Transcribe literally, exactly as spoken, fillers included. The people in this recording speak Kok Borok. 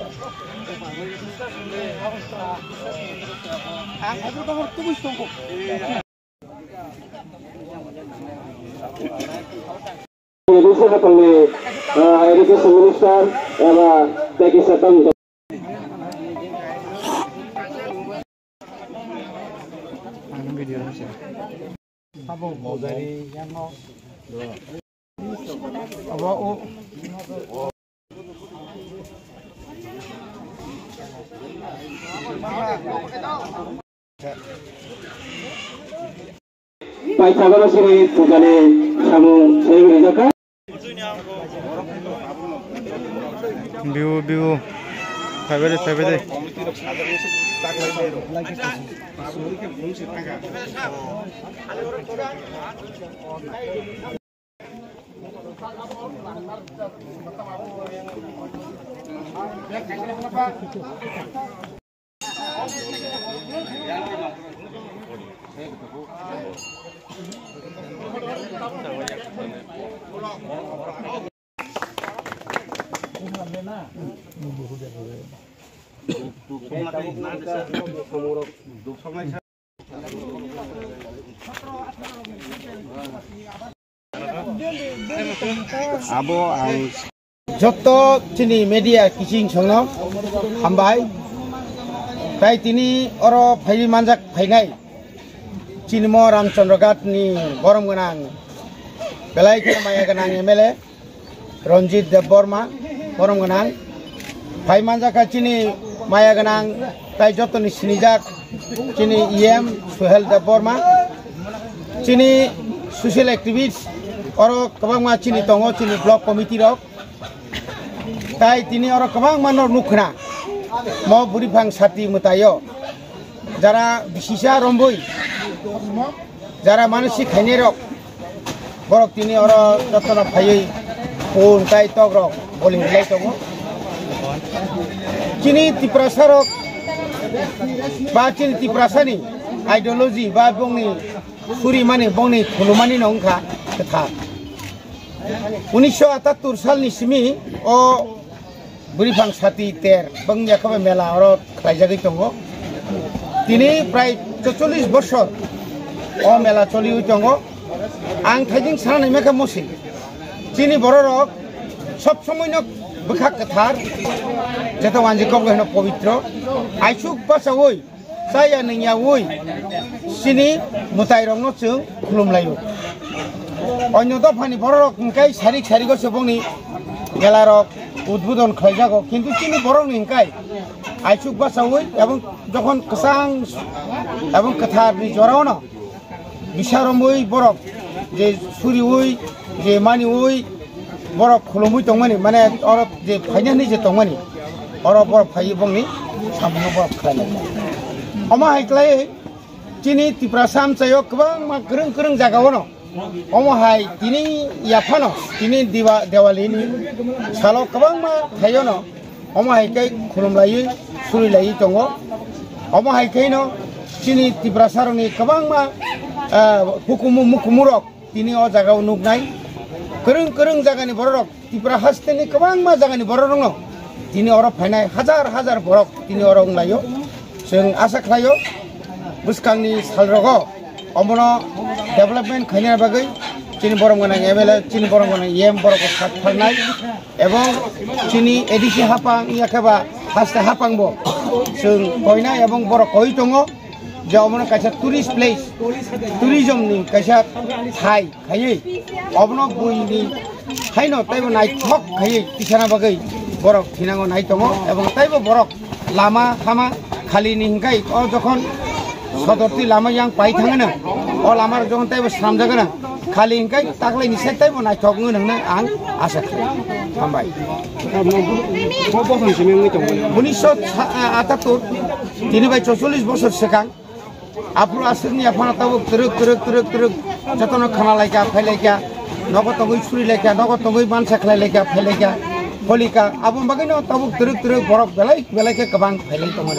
Education hapangni, ah, Education Minister eba Teki Sedang. Ang video nasa. Abo o. Paithakgano sini pujani samung saiwi rijak kha. Biu, biu. Phaibai de, phaibai de. Abo ang joto chini media kiching songno hambai. Tai tini oro phaiwi manjak phainai chini mo Ramchandra Ghat ni borom gwnang belai khe maya gwnang M L A. Ranjit Debbarma, borom gwnang. Phai manjakha chini maya gwnang, tai jotoni sinijak, chini E M Suhel Debbarma, chini social activist, oro kwbangma chini tongo, chini block committee rok. Tai tini oro kwbangma no nukkhna, mo bwrwi phang sati mwtaio. Jara bisisa romboi, jara manusik khainai rok, borok tini oro jotono phaiwi phone tai tok rok boli rwlai tongo. Chini Tiprasa rok ba chini Tiprasa ni ideology ba bongni suri mani, bongni khulumani no wngkha kwthar. Unisho atattur salni simi o bwrwi phang sati ter bangya khe mela oro khlaijagwi tongo. Tini prai chocholish bosor o mela choliwi tongo. Ang thaijing sana naima khe musi. Chini bororok sob somoino bwkha kwthar, jeto wanjwi kok hino pobitro. Aisuk bachaui chaya nungyaui chini mwtairokno chwng khulumlaio. Onyo dophani bororok hwnkhe sarik sarigo se bongni melarok udbodon khlaijago, kintu chini borokni hwnkhe aisuk bachaui ebong jokhon kwchang ebong kwtharni joraono Bisa romwi borok je suriwi, je maniwi borok khulumwi tongmani, mane oro je phaina hinwi je tongmani, oro borok phaiwi bongni samungno borok khlainai. Omo hai khlai chini Tiprasa amchaio kwbangma kwrwng kwrwng jagao no omo hai tini yaphano tini Diwa-, Diwali ni salo kwbangma thaio no Omo hai khe khulumlaiwi, surilaiwi tongo. Omo hai khe no chini Tiprasa rokni kwbangma, ah, hukumu mukumurok tini o jaga o nuknai. Kwrwng kwrwng jagani bororok, Tripura hasteni kwbangma jagani bororokno tini oro phainai hajar hajar borok tini oro wnglaio. Chwng asa khlaio, bwskangni salrogo omono development khaina bagwi chini borom gwnang M L A, chini borom gwnang E M borok kok sak phalnai. Ebong chini A D C hapang, yakhe ba haste hapang bo chwng koinai ebong borok koi tongo je omono kaisa tourist place, tourism ni kaisa thai khaiwi obono buini haino taibo naithok khaiwi tisana bagwi borok thinango nai tongo ebong taibo borok lama hama khali ni hinkhai o jokhon sodorti lama yang pai thangano o lama rok jokhon taibo slamjagano khali hinkhai taklai ni side taibo naithok wngwi nangna ang asa khlai. Hambai. Bo bokhon simi wngwi tongo. Unisho atattur, tini bai chocholish bosor swkang. Aphuru aswkni yaphano tabuk twrwk, twrwk, twrwk, twrwk, jotono khna laikha, phai laikha, nogo tongwi suri laikha, nogo tongwi mansa khlai laikha, phai laikha, holikha. Aboni bagwino tabuk twrwk, twrwk borok belai, belai khe kwbang phai lai tongo.